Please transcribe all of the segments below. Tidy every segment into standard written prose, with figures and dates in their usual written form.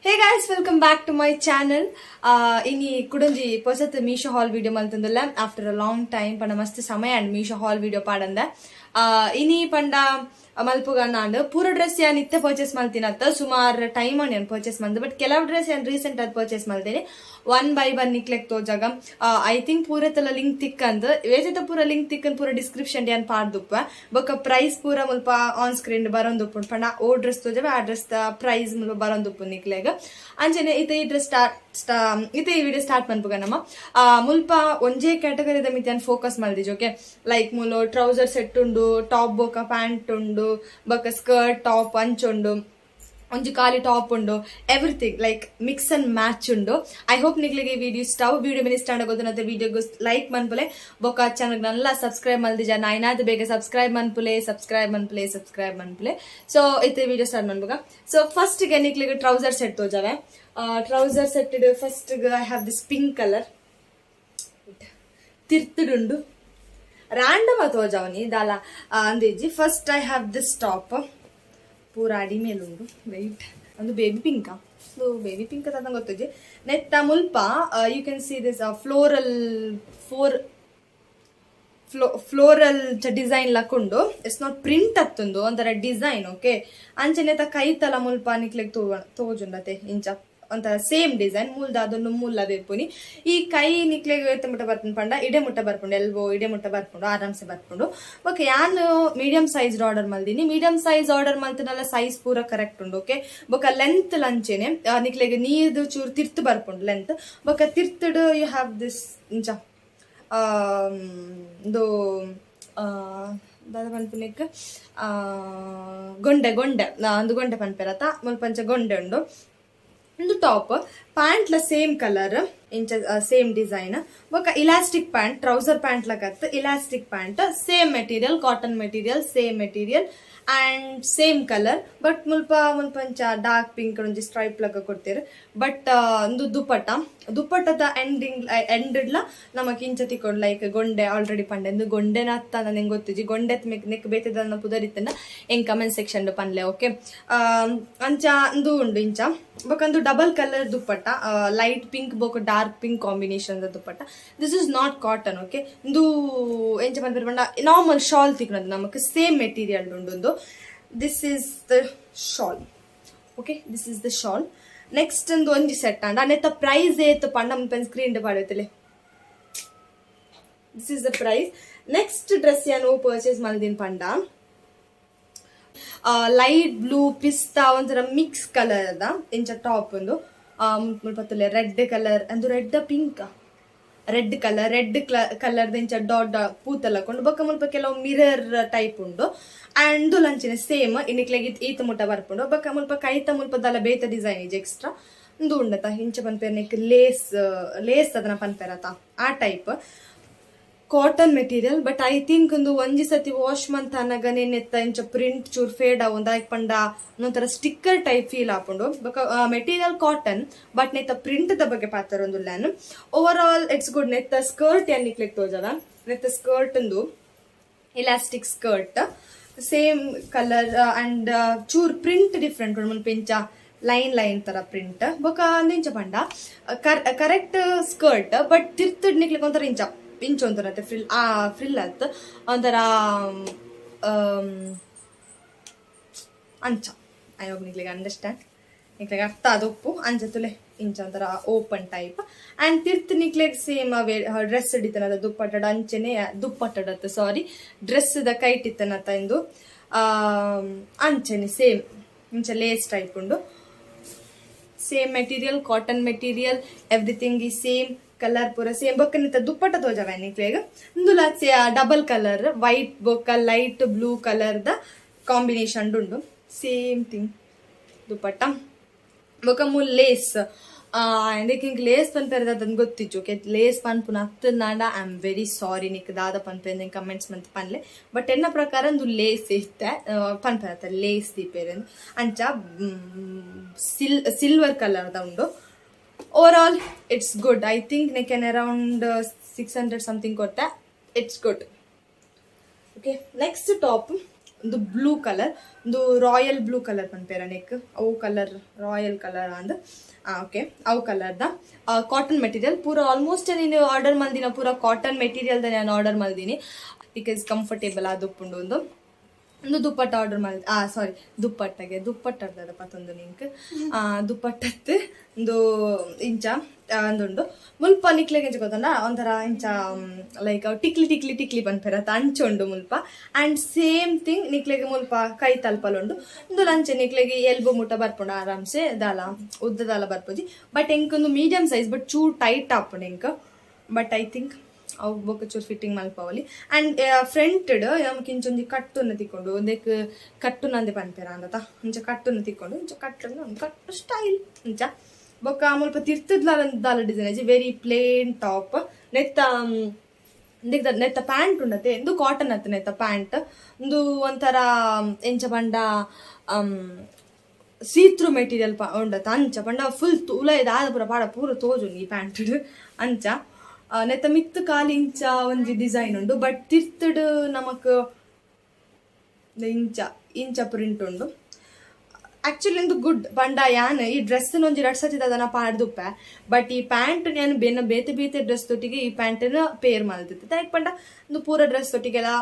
Hey guys, welcome back to my channel. ಇನಿ ಕುಡೊಂಜಿ ಪೊಸತ್ ಮೀಶೋ ಹಾಲ್ ವಿಡಿಯೋ ಮಲ್ತೊಂದುಲ್ಲ ಆಫ್ಟರ್ ಅ ಲಾಂಗ್ ಟೈಮ್. ಪಂಡ ಮಸ್ತ್ ಸಮಯ ಅಂಡ್ ಮೀಶೋ ಹಾಲ್ ವಿಡಿಯೋ ಪಾಡಂದ. ಇನಿ ಪಂಡ ಮಲ್ಪುಗಂದಾಂಡ್. ಪೂರ ಡ್ರೆಸ್ ಯಾನ್ ಇತ್ತೆ ಪರ್ಚೇಸ್ ಮಲ್ತಿನತ್ತ, ಸುಮಾರ್ ಟೈಮ್ ಯಾನ್ ಪರ್ಚೇಸ್ ಮಲ್ದೆ. ಬಟ್ ಕೆಲವು ಡ್ರೆಸ್ ಯಾನ್ ರೀಸೆಂಟ್ ಆದ್ ಪರ್ಚೇಸ್ ಮಲ್ತೇನೆ. ಒನ್ ಬೈ ಒನ್ ನಿಕ್ಲೆಗ್ ತೋಜಾಗ. I think ಪೂರತಲ ಲಿಂಕ್ ತಿಕ್ಕಂದ್, ವೇಜತ ಪೂರ ಲಿಂಕ್ ತಿಕ್ಕಂದ್, ಪೂರ ಡಿಸ್ಕ್ರಿಪ್ಷನ್ ಯಾನ್ ಪಾಡ್ದುಪ್ಪ. ಬೊಕ್ಕ ಪ್ರೈಸ್ ಪೂರ ಮುಲ್ಪ ಆನ್ ಸ್ಕ್ರೀನ್ ಬರೊಂದುಪ್ಪುಂಡು. ಪಂಡ ಓ ಡ್ರೆಸ್ ತೋಜವೆ, ಆ ಡ್ರೆಸ್ ಪ್ರೈಸ್ ಮುಲ್ಪ ಬರೊಂದುಪ್ಪು ನಿಕ್ಲೆಗ್. ಅಂಚನೆ ಇತ್ತೆ ಈ ಡ್ರೆಸ್ ಸ್ಟಾರ್ಟ್, ಇತ್ತೆ ಈ ವಿಡಿಯೋ ಸ್ಟಾರ್ಟ್ ಮನ್ಪುಗ ನಮ್ಮ. ಮುಲ್ಪ ಒಂಜೇ ಕ್ಯಾಟಗರಿದ ಮಿತ್ ಯಾನ್ ಫೋಕಸ್ ಮಲ್ದಿಜಿ, ಓಕೆ? ಲೈಕ್ ಮೂಲು ಟ್ರೌಸರ್ ಸೆಟ್ ಉಂಡು, ಟಾಪ್ ಬೊಕ ಪ್ಯಾಂಟ್ ಉಂಡು, ಬೊಕ ಸ್ಕರ್ಟ್ ಟಾಪ್ ಅಂಚುಂಡು, ಒಂಜಿ ಖಾಲಿ ಟಾಪ್ ಉಂಡು, everything like mix and match ಉಂಡು. I hope ನಿಕ್ಲೆಗ್ ಈ ವಿಡಿಯೋ ಇಷ್ಟ. ವಿಡಿಯೋ ಮಿನಿ ಇಷ್ಟ ಗೊತ್ತನತ್ತೆ, ವಿಡಿಯೋ ಲೈಕ್ ಮನ್ಪುಲೆ. ಬೊಕ ಚಾನಲ್ ನಲ್ಲ ಸಬ್ಸ್ಕ್ರೈಬ್ ಮಲ್ದಿಜ ನಾಯ್ನಾದ್ ಬೇಗ ಸಬ್ಸ್ಕ್ರೈಬ್ ಮನ್ಪುಲೆ, ಸಬ್ಸ್ಕ್ರೈಬ್ ಮನ್ಪುಲೆ, ಸಬ್ಸ್ಕ್ರೈಬ್ ಮನ್ಪುಲೆ. ಸೊ ಇತ್ತೆ ವಿಡಿಯೋ ಸ್ಟಾರ್ಟ್ ಮನ್ಪುಗ. ಸೊ ಫಸ್ಟ್ ಗೆ ನಿಕ್ಲೆಗ್ ಟ್ರೌಸರ್ ಸೆಟ್ ತೋಜಾವೆ. Trouser set first I have this pink colour. ತಿರ್ತುಡುಂಡು, random ತೋಜಾವನಿ ದಾಲ ಅಂದಿಜ್ಜಿ. First I have this top. ಪೂರ ಅಡಿ ಮೇಲುಂಡು. ವೆಯ್ಟ್, ಒಂದು ಬೇಬಿ ಪಿಂಕ, ಸೊ ಬೇಬಿ ಪಿಂಕ್ ಅಂತ ಗೊತ್ತಿಜ್ಜಿ. ನೆತ್ತ ಮುಲ್ಪ you can see this floral four floral design ಲಕ್ಕುಂಡು. It's not print ಅತ್ತುಂದು, ಒಂಥರ ಡಿಸೈನ್, ಓಕೆ? ಅಂಚನೆ ಕೈತಲ ಮುಲ್ಪ ನಿಕ್ಲೆಗ್ ತೋಜುಂಡತೆ, ಇಂಚ ಒಂಥರ ಸೇಮ್ ಡಿಸೈನ್. ಮೂಲ್ದ ಅದೊಂದು ಮೂಲ ಬೇಪುನಿ. ಈ ಕೈ ನಿಕ್ಲೆಗ್ ಏತ್ ಮುಟ್ಟ ಬರ್ಪುಂಡು ಪಂಡ, ಇಡೆ ಮುಟ್ಟ ಬರ್ಪುಂಡು. ಎಲ್ಬೋ ಇಡೆ ಮುಟ್ಟ ಬರ್ಪುಂಡು, ಆರಾಮ್ಸೆ ಬರ್ಪುಂಡು. ಓಕೆ, ಯಾನ್ ಮೀಡಿಯಂ ಸೈಜ್ ಆರ್ಡರ್ ಮಲ್ದಿನಿ. ಮೀಡಿಯಂ ಸೈಜ್ ಆರ್ಡರ್ ಮಲ್ತಿನಲ್ಲ, ಸೈಜ್ ಪೂರ ಕರೆಕ್ಟ್ ಉಂಡು, ಓಕೆ? ಬೊಕ ಲೆಂತ್ ಲಂಚೆನೆ ನಿಕ್ಲೆಗ್ ನೀರ್ದು ಚೂರು ತಿರ್ತು ಬರ್ಪುಂಡು ಲೆಂತ್. ಬೊಕ ತಿರ್ತುಡು you have this ಇಂಚ ಇಂದು ದಾದ ಪನ್ಪುನೆಕ್, ಗೊಂಡೆ ಗೊಂಡೆ, ಒಂದು ಗೊಂಡೆ ಪನ್ಪೆರತ, ಮುಲ್ಪಂಚ ಗೊಂಡೆ ಉಂಡು. ಒಂದು ಟಾಪ್ ಪ್ಯಾಂಟ್ಲ ಸೇಮ್ ಕಲರ್, ಇಂಚ ಸೇಮ್ ಡಿಸೈನ್. ಬೊಕ ಇಲಾಸ್ಟಿಕ್ ಪ್ಯಾಂಟ್, ಟ್ರೌಸರ್ ಪ್ಯಾಂಟ್ ಲಗತ್ elastic pant. Same material, cotton material, same material and same colour. But ಮುಲ್ಪ ಮುಲ್ಪಂಚ ಡಾರ್ಕ್ ಪಿಂಕ್ ಒಂಜಿ ಸ್ಟ್ರೈಪ್ ಲಗ ಕೊಡ್ತೀರಿ. ಬಟ್ ಒಂದು ದುಪ್ಪಟ್ಟ, ದುಪ್ಪಟ್ಟದ ಎಂಡಿಂಗ್ ಎಂಡ್ಲ ನಮಕ್ ಇಂಚ ತಿಕೊಂಡು ಲೈಕ್ ಗೊಂಡೆ. ಆಲ್ರೆಡಿ ಪಂಡೆ, ಇಂದು ಗೊಂಡೆನ ಅತ್ತ ನಂಗೆ ಗೊತ್ತಿಜಿ. ಗೊಂಡೆ ನೆಕ್ ಬೇತೆದನ್ನ ಪುದರಿತ್ತನ ಎಂಗ್ ಕಮೆಂಟ್ ಸೆಕ್ಷನ್ ಪನ್ಲೆ, ಓಕೆ? ಅಂಚ ಅಂದು ಉಂಡು ಇಂಚ. ಬೊಕಂದು ಡಬಲ್ ಕಲರ್ ದುಪ್ಪಟ್ಟ, ಲೈಟ್ ಪಿಂಕ್ ಬೊಕ dark pink combination dupatta. This is not cotton, okay? ಇಂದು ಎಂಚ ಪನ್ಪೆರ್ ಪಂಡ, ನಾರ್ಮಲ್ ಶಾಲ್ ತಿಕ್ನದು ನಮಕ್. ಸೇಮ್ ಮೆಟೀರಿಯಲ್ ಉಂಡು. This is the shawl, okay? This is the shawl. Next ಒಂದು ಒಂಜಿ ಸೆಟ್ ಅಂಡ. ನೆತ್ತ ಪ್ರೈಸ್ ಏತ್ ಪಂಡ ಪೆನ್ ಸ್ಕ್ರೀನ್ ಪಾಡೈತಲೆ. This is the price. Next dress ಯಾನು ಪರ್ಚೇಸ್ ಮಲ್ದಿನ್ ಪಂಡ, ಲೈಟ್ ಬ್ಲೂ ಪಿಸ್ತಾ ಒಂಥರ ಮಿಕ್ಸ್ ಕಲರ್ ಅದ ಇಂಚ ಟಾಪ್ ಒಂದು. ಮುಲ್ಪತ್ತಲೆ ರೆಡ್ ಕಲರ್, ಅಂದು red pink, red colour, red colour ಇಂಚ ಡಾಟ್ ಡಾಟ್ ಪೂತೆಲ್ಲ ಕೊಂಡು. ಬೊಕ್ಕ ಮುಲ್ಪ ಕೆಲವು ಮಿರರ್ ಟೈಪ್ ಉಂಡು. ಅಂಡ್ ಲಂಚಿನ ಸೇಮ್ ಇನ್ನಿಕ್ಲೆಗ್ ಈತ ಮುಟ್ಟ ಬರ್ಪುಂಡು. ಬೊಕ್ಕ ಮುಲ್ಪ ಕೈತ ಮುಲ್ಪದಲ್ಲ ಬೇತ ಡಿಸೈನ್ ಇಜ್ ಎಕ್ಸ್ಟ್ರಾ. ಉಂದು ಉಂಡತ, ಇಂಚ ಪನ್ಪೇರ್ ನೆಕ್ ಲೇಸ್, ಲೇಸ್ ಅದನ್ನ ಪನ್ಪೇರತ, ಆ type. Cotton material, but I think ಒಂದು ಒಂಜಿ ಸತಿ ವಾಶ್ ಮಂತ್ ಅನಗನೆ ನೆತ್ತ ಇಂಚ ಪ್ರಿಂಟ್ ಚೂರ್ ಫೇಡ್ ಆವು. ದಾಯಕ್ ಪಂಡ ಒಂಥರ ಸ್ಟಿಕ್ಕರ್ ಟೈಪ್ ಫೀಲ್ ಆಪುಂಡು. ಬೊಕ ಮೆಟೀರಿಯಲ್ ಕಾಟನ್, ಬಟ್ ನೆತ್ತ ಪ್ರಿಂಟ್ the ಬಗ್ಗೆ ಪಾತೆರೊಂದುಲ್ಲ. Over all it's good. ನೆತ್ತ ಸ್ಕರ್ಟ್ ಯಾನ್ ನಿಕ್ಲೆಗ್ ತೋಜದ. ನೆತ್ತ ಸ್ಕರ್ಟ್ ಒಂದು elastic skirt, same colour and ಚೂರ್ ಪ್ರಿಂಟ್ ಡಿಫ್ರೆಂಟ್ ಉಂಡು. ಮುಲ್ಪ ಇಂಚ ಲೈನ್ ಲೈನ್ ತರ ಪ್ರಿಂಟ್. ಬೊಕ ಇಂಚ ಪಂಡ ಕರೆಕ್ಟ್ ಸ್ಕರ್ಟ್, ಬಟ್ ತಿರ್ತುಡ್ ನಿಕ್ಲೆಗ್ ಒಂಥರ ಇಂಚ ಇಂಚ ಒಂಥರ ಫ್ರಿಲ್, ಆ ಫ್ರಿಲ್ ಅತ್, ಒಂಥರ ಅಂಚ. I hope ನಿಕ್ಲೆಗ್ ಅಂಡರ್ಸ್ಟ್ಯಾಂಡ್, ನಿಕ್ಲೆಗ್ ಅರ್ಥ ಆದುಪ್ಪು. ಅಂಚ ತುಲೆ, ಇಂಚ ಒಂಥರ ಓಪನ್ ಟೈಪ್. ಅಂಡ್ ತಿರ್ತ್ ನಿಕ್ಲೆಗ್ ಸೇಮ್ ಅವೇ ಡ್ರೆಸ್ ಹಿಡಿತನದ ದುಪ್ಪಟ್ಟಡ ಅಂಚೆನೆ, ದುಪ್ಪಟ್ಟಡತ್ತ, ಸಾರಿ, ಡ್ರೆಸ್ the kite ಇತ್ತನತ ಇಂದು. ಅಂಚೆನೆ ಸೇಮ್ ಇಂಚ ಲೇಸ್ ಟೈಪ್ ಉಂಡು. Same material, cotton material, everything ಈ ಸೇಮ್, ಕಲರ್ ಪೂರ ಸೇಮ್. ಬೊಕ್ಕ ನಿತ್ತ ದುಪ್ಪಟ್ಟ ತೋಜವ ನಿಕ್ಲೆಗ್. ಇಂದುಲ ಡಬಲ್ ಕಲರ್, ವೈಟ್ ಬೊಕ್ಕ ಲೈಟ್ ಬ್ಲೂ ಕಲರ್ ದ ಕಾಂಬಿನೇಷನ್ ಉಂಡು. ಸೇಮ್ ಥಿಂಗ್ ದುಪ್ಪಟ್ಟ. ಬೊಕ್ಕ ಮೂಲ್ ಲೇಸ್. ಇಂಕ್ ಲೇಸ್ ಪನ್ಪೆರ್ ಅದನ್ನ ಗೊತ್ತಿಜ್ಜು, ಓಕೆ? ಲೇಸ್ ಪನ್ಪುನ ಅತ್ತನಾಂಡ I am very sorry. Nick ದಾದ ಪನ್ಪೆ ಕಮೆಂಟ್ಸ್ ಮಂತ್ ಪನ್ಲೆ. ಬಟ್ ಎನ್ನ ಪ್ರಕಾರ ಒಂದು ಲೇಸ್ ಇತ್ತೆ ಪನ್ಪೆರತ್ತ, ಲೇಸ್ ದೀಪೇರ್ ಅಂಚ. ಸಿಲ್ವರ್ ಕಲರ್ದ ಉಂಡು. Over all it's good. I think ನೆಕೆನ್ around 600 something ಕೊಟ್ಟೆ. It's good, okay? Next top ಒಂದು ಬ್ಲೂ ಕಲರ್, ಒಂದು ರಾಯಲ್ ಬ್ಲೂ ಕಲರ್ ಪನ್ಪೇರ ನೆಕ್ ಅವು ಕಲರ್, ರಾಯಲ್ ಕಲರ್ ಅಂದ್. ಓಕೆ, ಅವು ಕಲರ್ದ ಕಾಟನ್ ಮೆಟೀರಿಯಲ್ ಪೂರ. ಆಲ್ಮೋಸ್ಟ್ ನೀನು ಆರ್ಡರ್ ಮಲ್ದಿನ ಪೂರ ಕಾಟನ್ ಮೆಟೀರಿಯಲ್ ನಾನು ಆರ್ಡರ್ ಮಲ್ದಿನಿ, because comfortable ಆದುಪ್ಪುಂಡು. ಒಂದು ಒಂದು ದುಪ್ಪಟ್ಟ ಆರ್ಡರ್ ಮಲ್, ಸಾರಿ, ದುಪ್ಪಟ್ಟಗೆ ದುಪ್ಪಟ್ಟ ಅರ್ಧದ ಪತ್ತೊಂದು ನಿಂಕ್ ದುಪ್ಪಟ್ಟತ್ತು. ಒಂದು ಇಂಚ ಅಂದುಂಡು. ಮುಲ್ಪ ನಿಕ್ಲೆಗ್ ಎಂಚ ಗೊತ್ತುಂಡ, ಒಂಥರ ಇಂಚ ಲೈಕ್ ಟಿಕ್ಲಿ ಟಿಕ್ಲಿ ಟಿಕ್ಲಿ ಪನ್ಪೆರ್ ಅತ್ತ, ಅಂಚ ಉಂಡು ಮುಲ್ಪ. ಅಂಡ್ ಸೇಮ್ ಥಿಂಗ್ ನಿಕ್ಲೆಗ್ ಮುಲ್ಪ ಕೈ ತಲ್ಪಲುಂಡು. ಉಂದು ಲಂಚ ನಿಕ್ಲೆಗ್ ಎಲ್ಬೋ ಮುಟ್ಟ ಬರ್ಪುಂಡು ಆರಾಮ್ಸೆ. ದಾಲ ಉದ್ದದಾಲ ಬರ್ಪುಜಿ. ಬಟ್ ಎಂಕ್ ಒಂದು ಮೀಡಿಯಂ ಸೈಜ್, ಬಟ್ ಚೂರ್ ಟೈಟ್ ಆಪುಂಡು ಎಂಕ್. ಬಟ್ I think ಅವು ಬೊಕ್ಕ ಚೂರು ಫಿಟ್ಟಿಂಗ್ ಮಲ್ಪವಲಿ. ಅಂಡ್ ಫ್ರಂಟ್ ನಮಕ್ ಇಂಚೊಂಜಿ ಕಟ್ಟುನ ತಿಕ್ಕೊಂಡು, ಒಂದೆಕ್ ಕಟ್ಟುನಂದೆ ಪನ್ಪೆರ ಅಂದತ, ಇಂಚ ಕಟ್ಟುನ ತಿಕ್ಕೊಂಡು, ಇಂಚ ಕಟ್ಟುನ ಒಂದು ಕಟ್ಟು ಸ್ಟೈಲ್ ಇಂಚ. ಬೊಕ್ಕ ಮುಲ್ಪ ತಿರ್ತದ್ಲ ದಾಲ ಡಿಸೈನ್ ಇಜ್ಜಿ, ವೆರಿ ಪ್ಲೇನ್ ಟಾಪ್. ನೆತ್ತ ಇಂದೆಕ್ ನೆತ್ತ ಪ್ಯಾಂಟ್ ಉಂಡತೆ, ಇಂದು ಕಾಟನ್ ಅತ್ತ. ನೆತ್ತ ಪ್ಯಾಂಟ್ ಇಂದು ಒಂಥರ ಎಂಚ ಪಂಡ ಸೀತ್ರು ಮೆಟೀರಿಯಲ್ ಉಂಡತ ಅಂಚ. ಪಂಡ ಫುಲ್ ಉಲೈದ ಆದ ಪೂರ ಪಾಡ ಪೂರ ತೋಜುಂಡು ಈ ಪ್ಯಾಂಟ್ ಅಂಚ. ನೆತ್ತ ಮಿತ್ತು ಕಾಲಿ ಇಂಚ ಒಂಜಿ ಡಿಸೈನ್ ಉಂಡು, ಬಟ್ ತಿರ್ತುಡು ನಮಕ್ ಇಂಚ ಇಂಚ ಪ್ರಿಂಟ್ ಉಂಡು. ಆಕ್ಚುಲಿ ಇಂದು ಗುಡ್. ಪಂಡ ಯಾನ್ ಈ ಡ್ರೆಸ್ ಒಂಜಿ ರಡ್ ಸತಿ ದಾದನ ಪಾಡ್ದುಪ್ಪೆ, ಬಟ್ ಈ ಪ್ಯಾಂಟ್ ಯಾನ್ ಬೇನ ಬೇತೆ ಬೇತೆ ಡ್ರೆಸ್ ತೊಟ್ಟಿಗೆ ಈ ಪ್ಯಾಂಟ್ ಪೇರ್ ಮಲ್ತಿತ್ತು. ದಾಯೆಗ್ ಪಂಡ ಇಂದು ಪೂರ ಡ್ರೆಸ್ ತೊಟ್ಟಿಗೆಲ್ಲ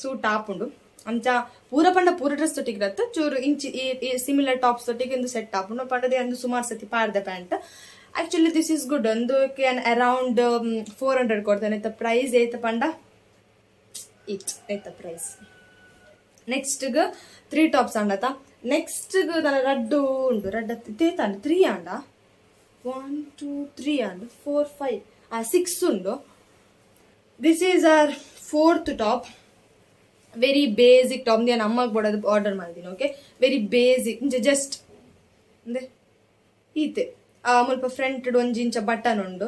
ಸೂಟ್ ಆಪುಂಡು ಅಂಚ. ಪೂರ ಪಂಡ ಪೂರ ಡ್ರೆಸ್ ತೊಟ್ಟಿಗೆ ರತ್ತು ಚೂರು ಇಂಚಿ ಈ ಸಿಮಿಲರ್ ಟಾಪ್ಸ್ ತೊಟ್ಟಿಗೆ ಇಂದು ಸೆಟ್ ಆಪುಂಡು. ಪಂಡದೆ ಅಂದು ಸುಮಾರು ಸತಿ ಪಾಡ್ದೆ pant. Actually this is good. ಒಂದು ಅರೌಂಡ್ 400 ಕೊಡ್ತಾನೆ. ಪ್ರೈಸ್ ಏತ ಪಂಡ ಇತ್ ಏತ ಪ್ರೈಸ್. ನೆಕ್ಸ್ಟ್ ತ್ರೀ ಟಾಪ್ಸ್ ಅಂಡತ. ನೆಕ್ಸ್ಟ್ ನನ್ನ ರಡ್ಡು ಉಂಡು, ರಡ್ಡ ತೇತಾಂಡ ತ್ರೀ ಅಂಡ, one two three and four five six ಉಂಡು. This is our fourth top, very basic top. ನಾನು ಅಮ್ಮಗೆ ಬೋಡೋದು ಆರ್ಡರ್ ಮಾಡಿದ್ದೀನಿ. ಓಕೆ, ವೆರಿ ಬೇಸಿಕ್ ಇಂಚ ಜಸ್ಟ್ ಅಂದೆ ಈತೆ. ಮುಲ್ಪ ಫ್ರಂಟ್ ಒಂಜಿ ಇಂಚ ಬಟನ್ ಉಂಡು.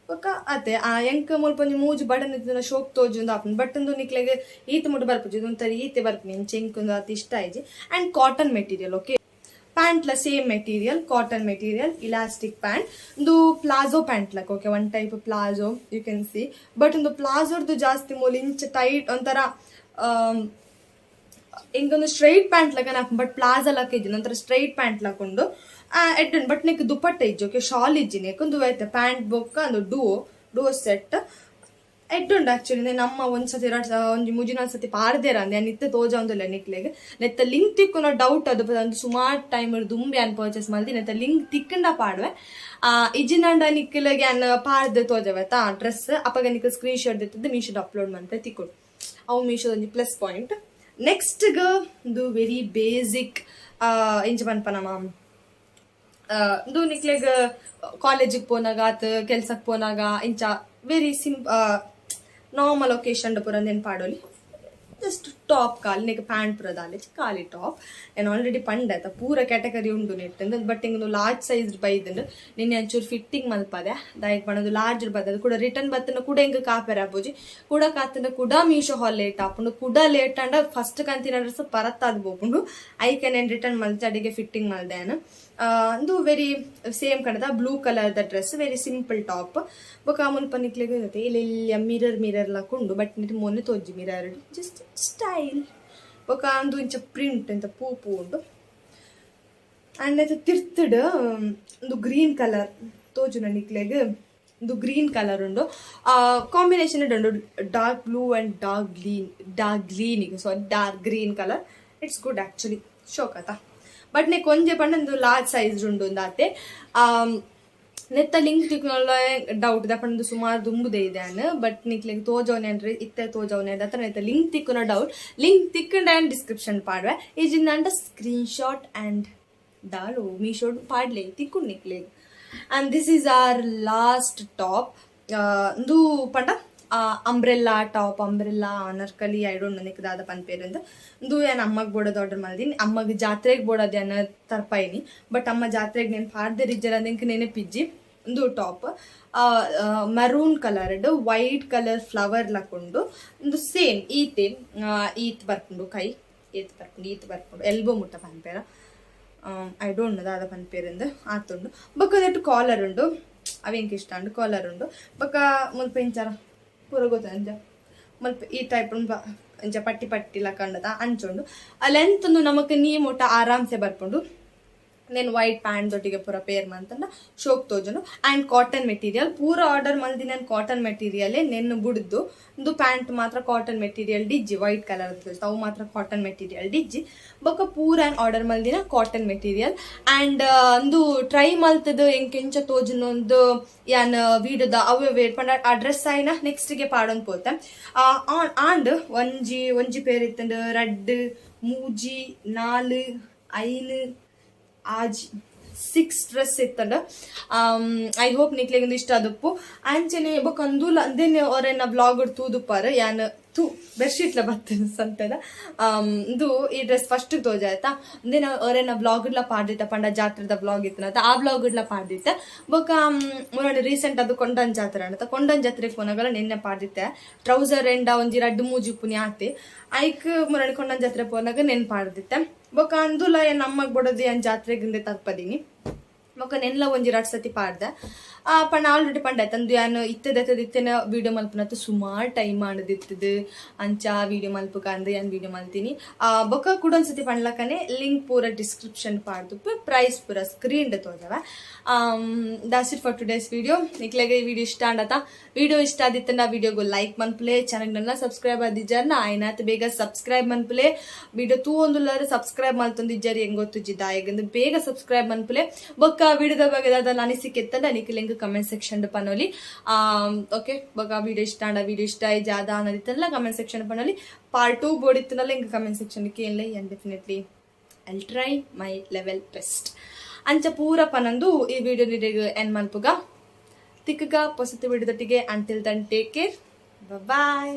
ಬೊಕ್ಕ ಅತೆ ಆ ಎಂಕ್ ಮುಲ್ಪ ಒಂಜಿ ಮೂಜಿ ಬಟನ್ ಇತ್ತಿನ ಶೋಕ್ ತೋಜುಂದು ಆಪುಂಡು. ಬಟ್ ಒಂದು ನಿಕ್ಲೆಗ್ ಈತ ಮುಟ್ಟು ಬರ್ಪುಜಿ, ಒಂಥರ ಈತೆ ಬರ್ಪುನಿ ಇಂಚ. ಎಂಕ್ ಒಂದು ಅತಿ ಇಷ್ಟ ಆಯ್ಜಿ. ಅಂಡ್ ಕಾಟನ್ ಮೆಟೀರಿಯಲ್, ಓಕೆ, ಪ್ಯಾಂಟ್ಲ same material, cotton material, elastic pant. ಒಂದು ಪ್ಲಾಜೋ ಪ್ಯಾಂಟ್ ಲಕ್, okay, one type palazzo you can see. But ಒಂದು ಪ್ಲಾಜೋರ್ದು ಜಾಸ್ತಿ ಮೂಲ ಇಂಚ ಟೈಟ್ ಒಂಥರ ಇಂಕೊಂದು ಸ್ಟ್ರೈಟ್ ಪ್ಯಾಂಟ್ ಲಕನ, ಬಟ್ ಪ್ಲಾಜಾ ಲಕ್ಕ ಇಜ್ಜಿ, ಒಂಥರ ಸ್ಟ್ರೈಟ್ ಪ್ಯಾಂಟ್ ಲಕೊಂಡು ಎಡ್ಡು. ಬಟ್ ನೆಕ್ ದುಪಟ್ಟ ಇಜ್ಜಿ, ಓಕೆ, ಶಾಲ್ ಇಜ್ಜಿ ನೆಕ್. ಒಂದು ಐತೆ ಪ್ಯಾಂಟ್ ಬೊಕ್ಕ ಒಂದು ಡುವೋ ಡುವೋ ಸೆಟ್ ಎಡ್ಡುಂಡು. ಆಕ್ಚುಲಿ ನಮ್ಮ ಒಂದ್ಸತಿ ಎರಡು ಒಂಜಿ ಮೂಜಿ ನಾಲ್ ಸತಿ ಪಾರ್ದೇರ ಅಂದೆ ನಿತ್ತೆ ತೋಜ ಒಂದಿಲ್ಲ ನಿಕ್ಲೆಗ್. ನೆತ್ತ ಲಿಂಕ್ ತಿಕ್ಕುನ ಡೌಟ್. ಅದು ಒಂದು ಸುಮಾರು ಟೈಮ್ ದುಂಬೆ ಅನ್ ಪರ್ಚೇಸ್ ಮಲ್ದಿ. ನೆತ್ತ ಲಿಂಕ್ ತಿಕ್ಕಂಡ ಪಾಡುವೆ, ಇಜ್ಜಿನಾಂಡ ನಿಕ್ಲೆಗ್ ಅನ್ ಪಾಡ್ದೆ ತೋಜವೆತ ಡ್ರೆಸ್. ಅಪಗ ನಿಕ್ ಸ್ಕ್ರೀನ್ ಶಾಟ್ ದಿತ್ತದ್ದು ಮೀಶೋಡ್ ಅಪ್ಲೋಡ್ ಮಂತೆ ತಿಕ್ಕೊಡು. ಅವು ಮೀಶೋದ ಒಂಜಿ ಪ್ಲಸ್ ಪಾಯಿಂಟ್. ನೆಕ್ಸ್ಟ್ ಒಂದು ವೆರಿ ಬೇಸಿಕ್, ಇಂಚ ಪನ್ಪ ನಮ್ಮ ಇಂದು ನಿಕ್ಲೆಗ್ ಕಾಲೇಜಿಗೆ ಪೋನಾಗ ಆತ್ ಕೆಲ್ಸಕ್ಕೆ ಪೋನಾಗ ಇಂಚ ವೆರಿ ನಾರ್ಮಲ್ ಒಕೇಶನ್ ಪೂರ ನೆನ್ ಪಾಡೋಲಿ. ಜಸ್ಟ್ ಟಾಪ್ ಖಾಲಿ, ನೆಕ್ ಪ್ಯಾಂಟ್ ಪೂರ ದಾಲೆ ಖಾಲಿ ಟಾಪ್. ನಾನು ಆಲ್ರೆಡಿ ಪಂಡೆ ಆತ, ಪೂರ ಕ್ಯಾಟಗರಿ ಉಂಡು ನೆಟ್. ಬಟ್ ಇಂಗೊಂದು ಲಾರ್ಜ್ ಸೈಜ್ ಬೈದಂಡು, ನಿನ್ನೆ ಒಂಚೂರು ಫಿಟ್ಟಿಂಗ್ ಮಲ್ಪದೆ. ದಾಯಕ್ ಪಂಡ ಲಾರ್ಜ್ ಬತ್ತದ ಕೂಡ ರಿಟರ್ನ್ ಬತ್ತನ ಕೂಡ ಎಂಕ್ ಕಾಪೆರ ಆಪುಜಿ. ಕೂಡ ಕಾತನ ಕೂಡ ಮೀಶೋ ಹಾಲ್ ಲೇಟ್ ಆಪುಂಡು. ಕೂಡ ಲೇಟ್ ಅಂಡ ಫಸ್ಟ್ ಕಂತಿನ ಡ್ರೆಸ್ ಪರತ್ತಾದ್ ಪೋಪುಂಡು. ಐಕೆ నేను ರಿಟರ್ನ್ ಮಲ್ತೆ, ಅಡಿಗೆ ಫಿಟ್ಟಿಂಗ್ ಮಲ್ದೆ. ಅಂದು ವೆರಿ ಸೇಮ್ ಕಣದ blue colour the dress, very simple top. ಬೊಕ ಮುಲ್ಪ ನಿಕ್ಲೆಗ್ ಇಲ್ಲಿ ಮಿರರ್ ಮಿರರ್ ಲಕ್ಕ ಬಟ್ ನಿಟ್ ಮೊನ್ನೆ ತೋಜಿ ಮಿರರ್, ಜಸ್ಟ್ ಸ್ಟೈಲ್. ಬೊಕ ಅಂದು ಇಂಚ ಪ್ರಿಂಟ್ ಎಂತ ಪೂ ಪೂ ಉಂಡು. ಅಂಡ್ ಐತ ತಿರ್ತುಡ್ ಒಂದು ಗ್ರೀನ್ ಕಲರ್ ತೋಜುನ ನಿಕ್ಲೆಗ್, ಒಂದು ಗ್ರೀನ್ ಕಲರ್ ಉಂಡು. ಕಾಂಬಿನೇಷನ್ ಉಂಡು, dark blue and dark green, dark green, sorry, dark green colour. It's good actually, ಶೋಕತ. But ನೆ ಕೊಂಜೆ ಪಂಡ ಒಂದು ಲಾರ್ಜ್ ಸೈಜ್ ಉಂಡು ಒಂದಾತೆ. ನೆತ್ತ ಲಿಂಕ್ ತಿಕ್ನೊಲ್ಲ ಡೌಟ್ ದಪ್ಪಂದು ಸುಮಾರು ದುಂಬುದೇ ಇದೆ ಅನ್. ಬಟ್ ನಿಕ್ಲೆಗ್ ತೋಜವನೆ ಅಂದ್ರೆ ಇತ್ತೆ ತೋಜವನೆ ಅತ್ರ ನೆತ್ತ ಲಿಂಕ್ ತಿಕ್ಕುನ ಡೌಟ್. ಲಿಂಕ್ ತಿಕ್ಕಂಡ ಆ್ಯಂಡ್ ಡಿಸ್ಕ್ರಿಪ್ಷನ್ ಪಾಡುವೆ. ಈಜಿಂದ ಸ್ಕ್ರೀನ್ ಶಾಟ್ ಆ್ಯಂಡ್ ದಾಳು ಮೀಶೋಡ್ ಪಾಡ್ಲೆ, ತಿಕ್ಕು ನಿಕ್ಲೆಗ್. And this is our last top. ಇಂದು ಪಂಡ umbrella top, umbrella Anarkali, I don't know Nick ದಾದ ಪನ್ಪೇರಂದು. ಇಂದು ಏನ್ ಅಮ್ಮಗ್ ಬೋಡೋದು ಆರ್ಡರ್ ಮಾಡಿದೀನಿ. ಅಮ್ಮಗ್ ಜಾತ್ರೆಗೆ ಬೋಡೋದು ಏನ ತರ್ಪಾಯಿನಿ. ಬಟ್ ಅಮ್ಮ ಜಾತ್ರೆಗೆ నేను ಪಾಡ್ದೆ ರಿಜ್ಜರ ಇಂಕ ನೆನಪಿಜ್ಜಿ. ಒಂದು top maroon colour, white colour flower ಲಕೊಂಡು. ಒಂದು ಸೇಮ್ ಈತೆ ಈತ್ ಬರ್ಪುಂಡು, ಕೈ ಈತ್ ಬರ್ಪುಂಡು, ಈತ್ ಬರ್ಪುಂಡು, ಎಲ್ಬೋ ಮುಟ್ಟ ಪನ್ಪೇರ, I don't know ದಾದ ಪನ್ಪೇರಂದು ಆತುಂಡು. ಬೊಕ್ಕ ನೆಟ್ಟು ಕಾಲರ್ ಉಂಡು, ಅವೆಂಕ್ ಇಷ್ಟ ಉಂಡು. ಕಾಲರ್ ಉಂಡು. ಬೊಕ್ಕ ಮುಲ್ಪ ಇಂಚಾರ ಪೂರ ಗೊತ್ತಂಜ ಮಲ್ಪ ಈ ಟೈಪ್ ಅಂಚ ಪಟ್ಟಿ ಪಟ್ಟಿ ಲಕ್ಕಂಡದ ಅಂಚುಂಡು. ಆ ಲೆಂತ್ ಉಂದು ನಮಕ್ ನೀ ಮುಟ್ಟ ಆರಾಮ್ಸೆ ಬರ್ಪುಂಡು. ನೆನ್ ವೈಟ್ ಪ್ಯಾಂಟ್ ದೊಟ್ಟಿಗೆ ಪೂರ ಪೇರ್ ಮಂತಂಡ ಶೋಕ್ ತೋಜುಂಡು. ಆ್ಯಂಡ್ ಕಾಟನ್ ಮೆಟೀರಿಯಲ್ ಪೂರ ಆರ್ಡರ್ ಮಲ್ದಿನ ಕಾಟನ್ ಮೆಟೀರಿಯಲ್ ನೆನ್ನು ಬುಡ್ದು ಉಂದು ಪ್ಯಾಂಟ್ ಮಾತ್ರ ಕಾಟನ್ ಮೆಟೀರಿಯಲ್ ಡಿಜ್ಜಿ, ವೈಟ್ ಕಲರ್ ಅವು ಮಾತ್ರ ಕಾಟನ್ ಮೆಟೀರಿಯಲ್ ಡಿಜ್ಜಿ. ಬೊಕ್ಕ ಪೂರ ಆರ್ಡರ್ ಮಲ್ದಿನ ಕಾಟನ್ ಮೆಟೀರಿಯಲ್. ಆ್ಯಂಡ್ ಉಂದು ಟ್ರೈ ಮಲ್ತದ ಎಂಕೆಂಚ ತೋಜುನೊಂದು ಯಾನ್ ವೀಡಿಯೋದ ಅವೇ ವೇಟ್ ಪಂಡ ಆ ಡ್ರೆಸ್ ಆಯ್ನ ನೆಕ್ಸ್ಟ್ ಗೆ ಪಾಡೊಂದು ಪೋತೆ. ಆಂಡ್ ಒಂಜಿ ಒಂಜಿ ಪೇರ್ ಇತ್ತಂಡ್, ರಡ್ಡ್, ಮೂಜಿ, ನಾಲ್, ಐನ್, ಆಜಿ, ಸಿಕ್ಸ್ ಡ್ರೆಸ್ ಇತ್ತಂಡ. I hope ನಿಕ್ಲೆಗ್ ಇಷ್ಟ ಆದುಪ್ಪು. ಅಂಚನೆ ಬೊಕ್ಕ ಅಂದುಲ ಅಂದೇನೆ ಅವರೆನ್ನ ವ್ಲಾಗ್ ತೂದುಪ್ಪಾರ ಯಾನ್ ತೂ ಬೆಡ್ಶೀಟ್ಲ ಬತ್ತದ ಸಂತೆದ. ಇಂದು ಈ ಡ್ರೆಸ್ ಫಸ್ಟ್ ತೋಜಾಯ್ತಾ, ಅಂದೇನ ಅವರೆನ್ನ ವ್ಲಾಗ್ ಪಾಡ್ದಿತ್ತ ಪಂಡ ಜಾತ್ರೆದ ವ್ಲಾಗ್ ಇತ್ತನತ, ಆ ವ್ಲಾಗ್ ಪಾಡ್ದಿತ್ತ. ಬೊಕ್ಕ ಮುರಾನಿ ರೀಸೆಂಟ್ ಅದು ಕೊಂಡನ್ ಜಾತ್ರೆ ಅಂಡ, ಕೊಂಡನ್ ಜಾತ್ರೆ ಪೋನಗಲ ನಿನ್ನೆ ಪಾಡ್ದಿತ್ತೆ. ಟ್ರೌಸರ್ ಎಂಡ ಒಂಜಿ ರಡ್ಡ್ ಮೂಜಿ ಪುನಿ ಆತೆ, ಐಕ್ ಮುರಾನಿ ಕೊಂಡನ್ ಜಾತ್ರೆ ಪೋನಾಗ ನೆನ್ ಪಾಡ್ದಿತ್ತೆ. ಬೊಕ್ಕ ಅಂದುಲ ಏನ್ ಅಮ್ಮಗ್ ಬಡೋದು ಏನ್ ಜಾತ್ರೆಗಿಂದೆ ತರ್ಪದಿನಿ. ಬೊಕ್ಕ ನೆನ್ಲ ಒಂಜಿ ರಡ್ಡ್ ಸತಿ ಪಾಡ್ದೆ. ಪಂಡ ಆಲ್ರೆಡಿ ಪಂಡ ತಂದು ಯಾನ್ ಇತ್ತದ ಇತ್ತನ ವಿಡಿಯೋ ಮಲ್ಪುನತ ಸುಮಾರು ಟೈಮ್ ಆಂಡದಿತ್ತದು, ಅಂಚ ವಿಡಿಯೋ ಮಲ್ಪುಕ ಅಂದ್ ಯಾನ್ ವಿಡಿಯೋ ಮಲ್ತೀನಿ. ಬೊಕ್ಕ ಕೂಡ ಒಂದ್ಸತಿ ಪಂಡ್ಲಕನೆ ಲಿಂಕ್ ಪೂರ ಡಿಸ್ಕ್ರಿಪ್ಷನ್ ಪಾಡ್ದು, ಪ್ರೈಸ್ ಪೂರ screen ತೋಜವ. That's it for today's video. ನಿಕ್ಲೆಗ್ ಈ ವಿಡಿಯೋ ಇಷ್ಟ ಆಂಡತ? ವಿಡಿಯೋ ಇಷ್ಟ ಆದಿತ್ತಂಡ ವಿಡಿಯೋಗು ಲೈಕ್ ಮನ್ಪುಲೆ. ಚಾನಲ್ ಸಬ್ಸ್ಕ್ರೈಬ್ ಆದಿಜ್ಜಾರ್ನ ಆಯ್ನಾತ್ ಬೇಗ ಸಬ್ಸ್ಕ್ರೈಬ್ ಮನ್ಪುಲೆ. ವಿಡಿಯೋ ತೂ ಒಂದುಲ್ಲಾರ ಸಬ್ಸ್ಕ್ರೈಬ್ ಮಲ್ತೊಂದಿಜ್ಜಾರಿ, ಹೆಂಗ್ ಗೊತ್ತುಜ್ಜಿದ ಈಗ ಬೇಗ ಸಬ್ಸ್ಕ್ರೈಬ್ ಮನ್ಪುಲೆ. ಬೊಕ್ಕ ವಿಡಿಯೋದ ಬಗ್ಗೆ ದಾದ ಅನಿಸಿಕೆ ಇತ್ತಂಡ ನಿಕ್ ಲಿಂಕ್ ಕಮೆಂಟ್ ಸೆಕ್ಷನ್ ಪನೊಲಿ. ಓಕೆ, ಬೊಕ್ಕ ವಿಡಿಯೋ ಇಷ್ಟ ಆಂಡ, ವಿಡಿಯೋ ಇಷ್ಟ ಆಯ್ ಜಾದ ಅನ್ನದಿತ್ತಲ್ಲ ಕಮೆಂಟ್ ಸೆಕ್ಷನ್ ಪನೊಲಿ. ಪಾರ್ಟ್ 2 ಬೋಡಿತ್ತನಲ್ಲ ಇಂಕ ಕಮೆಂಟ್ ಸೆಕ್ಷನ್ ಕೇನ್ಲೆ. And definitely I try my level best. ಅಂಚ ಪೂರ ಪನಂದು ಈ ವಿಡಿಯೋ ನಿಡೆಗ್ ಎನ್ ಮಲ್ಪುಗ. ತಿಕ್ಕಗ ಪೊಸತು ವಿಡಿಯೋದೊಟ್ಟಿಗೆ. Until then, take care, bye.